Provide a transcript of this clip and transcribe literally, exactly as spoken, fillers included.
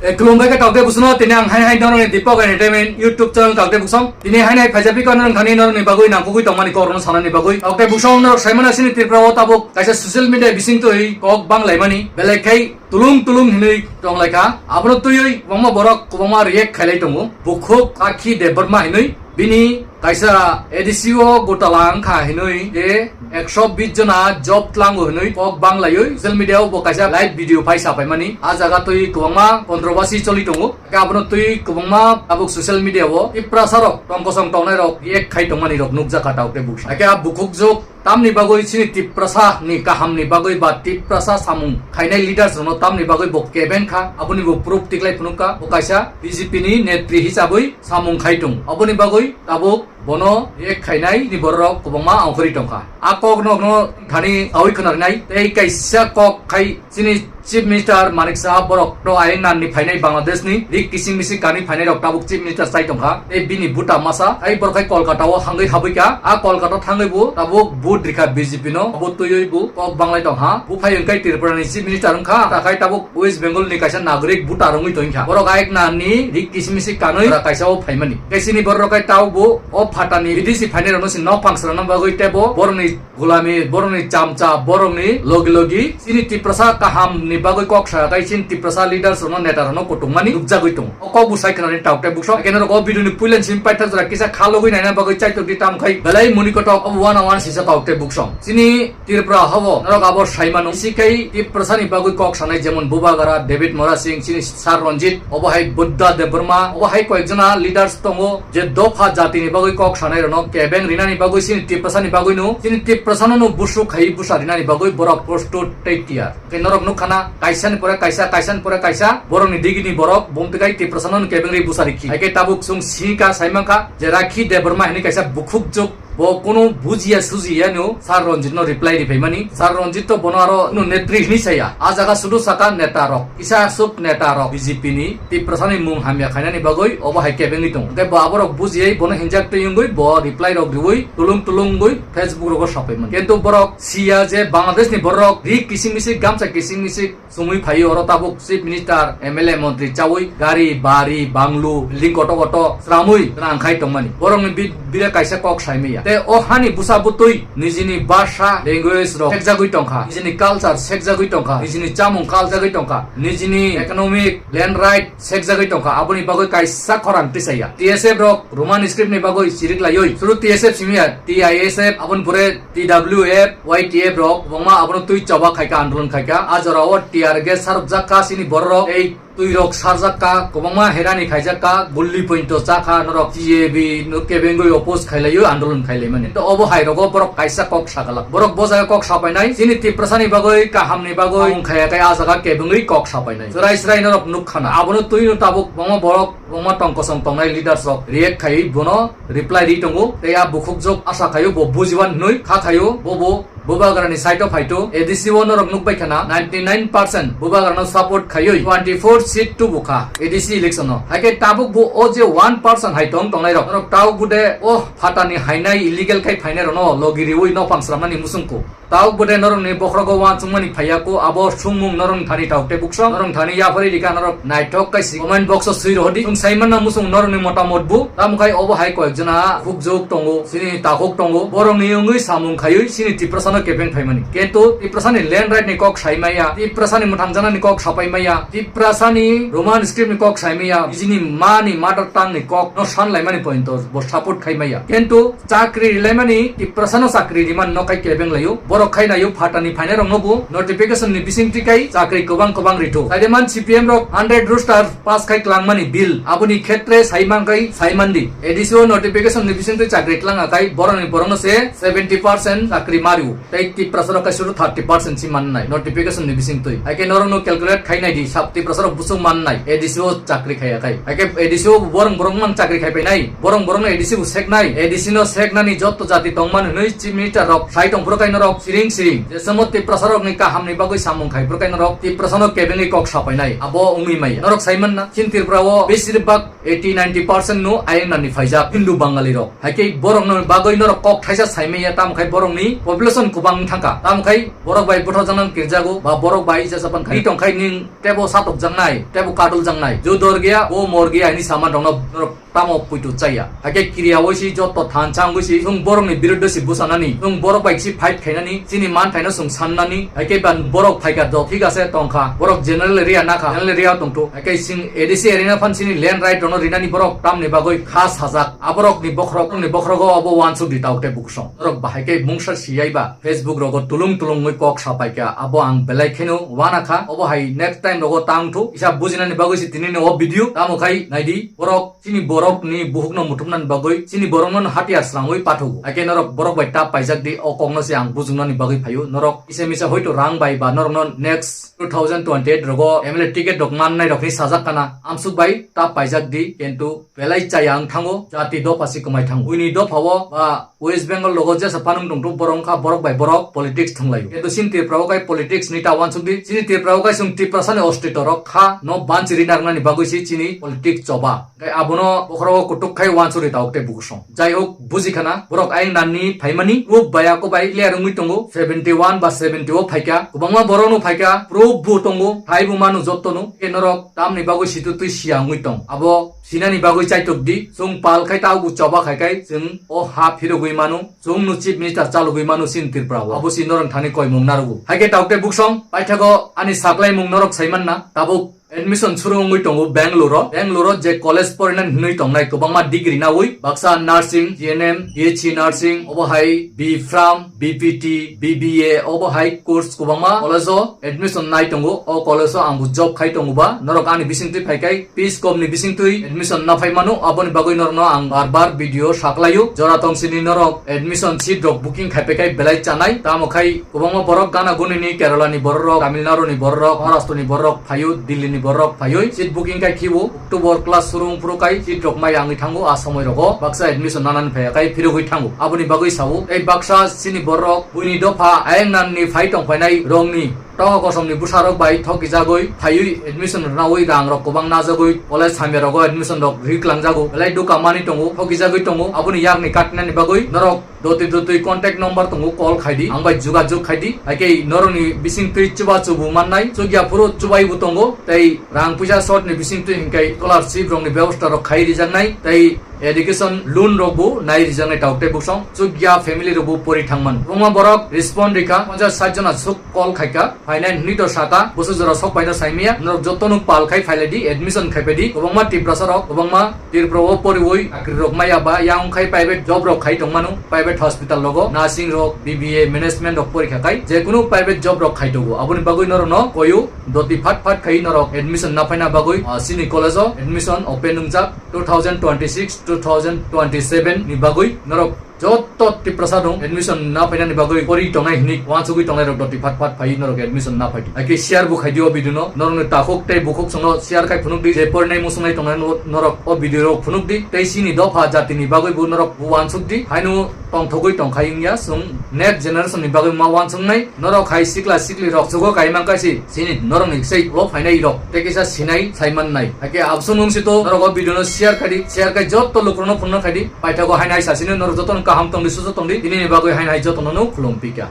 E, khulumbai khe Taukte Buksong no, tini ang hai hai norokni Deepak Entertainment YouTube channel Taukte Buksong. Tini hai hai phaijak phi khe norok thani norokni bagwi nangkukwi tongmani kokrokno sanani bagwi. Taukte Buksong norok saimano chini Tripura o tabuk kaisa social media bisingtwi kok banglaimani. Belai khai tulung tulung hinwi tonglaikha. Abono twiwi kwbangma borok kwbangma react khailai tongo. Bukhuk Sakhi Debbarma hinwi bini kaisa A D C o gotala wngkha hinwi je ekso bis jona job tlango hinwi kok banglaiwi social media o bo kaisa live video phai sapaimani. A jaga twi kwbangma controversy choli tongo. Hake abono twi kwbangma tabuk social media o Tiprasa rok tongkosong tongnai rok react khai tongmani rok nukjakha Taukte Buksong. Hake a bukhuk jok tamni bagwi chini Tiprasa ni kaham ni bagwi ba Tiprasa samung khainai leaders rokno tamni bagwi bo kebeng kha, aboni bo proof tiklai phunuk kha. Bo kaisa B J P ni netri hisabwi samung khai tongo. Aboni bagwi tabuk bono react khainai ni borok kwbangma ongkhorwi tongkha. A kok no, no thani sawi khwnarinai tei kaisa kok khai chini Chief Minister Manik Saha borok to ayeng nanni phainai Bangladesh ni rik kising mising kani phainai rok tabuk Chief Minister chai tongkha. Tei bini buta masa ai borok khai Kolkata o hangwi habwi kha. A Kolkata thangwi bo tabuk vote rikha B J P no. Abo twiwi bo kok banglai tongkha. Bo phai wngkhai Tripura ni Chief Minister wngkha. Ta khai tabuk West Bengal ni kaisa nagorik buta rwngwi tongkha. Borok ayek nanni rik kising mising kanwi ra kaisa o phaimani. Tei chini borok khai tabuk bo o phatani bidesi phainai rokno si nok phangsrana bagwi tei bo borokni gulami, borokni chamcha, borokni logi logi chini Tiprasa kaham ni bagwi kok sa, tei chini Tiprasa leaders rokno, neta rokno kutung mani nukjagwi tongo. O kok bwsai khwnani Taukte Buksong. Keno rok o video ni puilen simi paithak jora kisa khalogwi naina bagwi chaitok di, tam khai belai muni kotok o one on one sisa Taukte Buksong. Chini Tripura habo norok abo saimano. Bisi khai Tiprasa ni bagwi kok sanai, jemon Bubagra, David Mora Singh, chini Sir Ranjit, obo hai Buddha Debbarma, obo hai koyekjona leaders tongo, je dopha jatini bagwi kok sanai rokno kebeng rinani bagwi, chini Tiprasani bagwi no, chini Tiprasano no busu khai busa rinani bagwi borok prostut tei tiyar. Khe norok nukkhana, kaisani pore kaisa, kaisani pore kaisa, borokni digini borok, bumtikai Tiprasano no kebeng ri busa rikhi. Hai khe tabuk chwng sika saimankha, je Rakhi Debbarma hini kaisa bukhuk jok, bo kunu bujiya sujiya no Sir Ranjit no reply riphaimani. Sir Ranjit to bono aro no netri hini saya. A jaga sudu saka neta rok. Kisa aswk neta rok B J P ni Tiprasani mung hamya khainani bagwi obo hai kebengwi tongo. Tei bo aborok bujiyai bono hinjak twi wngwi bo reply rok riwi tulung tulung wngwi Facebook rogo sapaimani. Kintu borok siya je Bangladesh ni borok ri kising misik gamsa kising misik sumui phaio, oro tabuk Chief Minister, M L A, montri chawi gari, bari, banglu, building koto koto sramwi rang khai tongmani. Borokni bi-, bire kaisa kok saimaya. Tei o hani busa butwi nijini basa, language rok sekjagwi tongkha, nijini culture sekjagwi tongkha, nijini chamung kaljagwi tongkha, nijini economic land right sekjagwi tongkha, aboni bagwi kaisa khorang tisaya. T S F rok Roman script ni bagwi chirik laiwi, suru T S F simiya, T I S F, aboni pore T W F, Y T F rok kwbangma abono twi choba khaika, andolon khaika. A jorao tear gas sarjak kha chini bororok, tei twi rok sarjak kha, kwbangma herani khaijak kha, gulli pointo cha kha, norok T A B no kebengwi oppose khailaio, andolon khailaimani. To obo hai rogo borok kaisa kok sagalak. Borok bo jaga kok sapainai, chini Tiprasani bagwi, kahamni bagwi, samung khaiya khai a jaga kebengwi kok sapainai. Chwrai chwrai norok nuk khana. Abono twino tabuk kwbangma borok, kwbangma tong kosong tongnai leaders rok react khaiwi bono reply ri tongo. Tei a bukhuk jok asa khaio bo bujiwan hinwi kha khaio, bo bo Bubagrani side o phaito. A D C o norok nukbai khana ninety nine percent Bubagrano support khaiwi twenty four seat tubukha A D C election o. Haikhe tabuk bo o je one percent hai tong tongnai rok, norok tabuk bude o phatani hainai illegal khai phainai rokno logi riwi nopang sramnani musungko. Tabuk bude norokni bokhrogo uansukmani phaiya ko, abo sungmung norokni thani Taukte Buksong, norokni thani yapharwi rikha, norok naithok khe si comment box o swi rohdi. Chwng saimanna musung norokni motamot bu. Tamo khai obo hai koyek jona khukjwk tongo, chini takhuk tongo. Borokni wngwi samung khaiwi chini Tiprasano kebeng phaimani. Kintu Tiprasani land right ni kok saimaya, Tiprasani mwthangjaknani kok sapaimaya, Tiprasani Roman script ni kok saimaya, nijini mani mother tongue ni kok no sanlaimani point o bo support khaimaya. Kintu chakri rilaimani Tiprasano chakri rimani no kai kebeng laio. Borok khai naio phatani phainai rokno bo notification ni bisingtwi kai chakri kwbang kwbang rito. Saideman C P M rok hundred roster pass khai klangmani bill. Aboni khetre saiman kai saimandi. A D C o notification ni bisingtwi chakri klanga kai boroni borokno se seventy percent chakri mario. Tei Tiprasa rok kaisa thirty percent si mannai notification ni bisingtwi. Haikhe norokno calculate khai naidi sab Tiprasa rok busuk mannai A D C o chakri khaiya khai. Haikhe A D C o borong borong mang chakri khai painai. Borong borong no A D C bo seknai. A D C no seknani jotto jati tongmani hwnwi Chief Minister rok sai tongphuru kai norok siring siring. Jesamo Tiprasa rokni kahamni bagwi samung khai phuru kai norok Tiprasa no kebengwi kok sapainai. Abo wngwi maya. Norok saimanna Chin Tripura o besir bak eighty ninety percent no ayeng nani phaijak Hindu Bangali rok. Haikhe borokno bagwi norok kok thaisa saimaya, tamo khai borokni population Kubang thangkha. Tamo khai borok bai bwthakjaknang kirjago, ba borok bai isa sapan khai tongkhai ning tebo satokjaknai, tebo kaduljaknai. Jo dor gaya, o mor gaya hini saman rokno norok tamo puitu chaya. Haikhe kiriya wisi joto thansa wisi, chwng borokni biruddhe si bwsanani, chwng borok bai si fight khainani, chini manthaino chwng sannani, haikhe ban borok phaikha do, thik ase tongkha. Borok general area nakha, general area tongthu. Haikhe sing A D C area phan sini land right rokno rinani borok tamni bagwi kha sajak. Aborokni bokhorok, ni bokhorogo obo wansuk di tauk tei buksong. Norok bahai khe mungsa siyai ba Facebook rogo tulung tulung wi kok sapai kha. Abo ang belai kheno wana kha. Obo hai next time rogo tang thu. Isa bujinani bagwi si tinini o video. Tamo khai naidi. Borok chini borok ni buhuk no muthumnani bagwi chini borok no hatiar srangwi pathugo. Haikhe norok borok bai tap paijak di o kok no se ang bujungnani bagwi phaio. Norok isa misa hoito rang bai ba norok no next two thousand twenty-eight rogo M L A ticket rok mannai rok ni sajak kana. Amsuk bai tap paijak di kintu belai chaya wng thango, jati dopha si kwmai thango. Buini dopha o ba West Bengal rogo jesa panung tongthu borok wngkha borok bai borok politics thwnglaio. Kintu chini Tripura o khai politics ni ta wansuk di. Chini Tripura o khai chwng Tiprasa ni ostito rok kha no banchiri narwknani bagwi si chini politics choba. Khai abono bokhorogo kutuk khai wansuri tauk tei bukusong. Jai hok buji khana borok ayang nani phaimani proof bai ako bai clear wngwi tongo. Seventy one ba seventy o phaikha. Kwbangma borok no phaikha proof bo tongo. Thai bo manu jotto no. Khe norok tamni bagwi situ twi siya wngwi tong. Abo sinani bagwi chaitok di, chwng pal khai ta ugu choba khai khai chwng o ha phirogwi manu, chwng no chief minister chalogwi manu sin Tripura o. Abo si norok thani koimung narugo. Haikhe tauk tei buksong, paithago ani saklaimung norok saimanna, tabuk admission suru wngwi tongo Bangalore o. Bangalore o je college porinani hinwi tongnai kwbangma degree nawi, baksa nursing, G N M, B H C nursing, obo hai B Pharm, B P T, B B A, obo hai course kwbangma college o admission nai tongo. O college o angbo job khai tongo ba, norok ani bisingtwi phaikhai Peace Corps ni bisingtwi admission naphai mano, aboni bagwi norokno ang bar bar video saklaio. Jora tongsini norok admission seat rok booking khaipai khai belai chanai. Tamo khai kwbangma borok gana guni ni Kerala ni borok rok, Tamil Nadu ni borok rok, Maharashtra ni borok rok phaio, Delhi ni borok rok phaioi seat booking khai khibo. October class suru wngphuru khai seat rok mai wngwi thango, a somoi rogo baksa admission nanani phaiya khai phirogwi thango. Aboni bagwi sao tei baksa chini borok buini dopha ayang nan ni phai tong phainai rokni Togo kosom ni bwsarok bai thokijagwi phaiwi admission rwnawi rang rok kwbang najagwi college hamya rogo admission rok riklang jago, belai duka mani tongo, thokijagwi tongo. Aboni yakni katinani bagwi norok doti doti contact number tongo, call khaidi, ang bai jugajug khaidi. Haikhe norokni bisingtwi chuba chubu mannai, chukya phuru chubai bo tongo, tei rang puisa short ni bisingtwi hinkhe scholarship rokni bebosta rok khai rijaknai, tei education loan rok bo nai rijaknai tauk tei buksong chukya family rok bo pori thangmano. Kwbangma borok respond rikha, ponchas sat jona suk call khaikha, phainai hwnwi to sata, bwswk jora sok paino saimaya, norok jotono pal khai phailaidi, admission khaipaidi. Kwbangma Tiprasa rok, kwbangma Tripura o poriwi chakri rok maya ba, yang khai private job rok khai tongmano, private hospital rogo, nursing rok, B B A management rok porikha khai, jekunu private job rok khai tongo. Aboni bagwi norokno koyu doti phat phat khai norok admission naphaina bagwi, ah, chini college o admission open wngjak. Two thousand twenty-six, two thousand twenty-seven ni bagwi norok joto Tiprasa dong admission naphainani bagwi pori tongnai hinwi wansugwi tongnai rok doti phat phat phai norok admission naphai di. Haikhe share bo khaidi o video no, norokni takhuk tei bukhuk songno share khai phunuk di, je porinai musungnai tongnai no-, norok o video rok phunuk di, tei chini dopha jati ni bagwi bo norok bo wansuk di, haino tongthogwi tongkhai wngya chwng next generation ni bagwi ma wansuknai. Norok hai sikla sikli rok chugo kaimang kaisi sini norok ni sei ulo phainai rok tei kisa sinai saiman nai. Haikhe absung wng sito norok o video no share khai di, share khai jotto lukurok no phunukna khai di. Paithago hainai sasini norok jotono kaham tong di, sujuk tong di. Tini ni bagwi hainai jotono no khulum pika.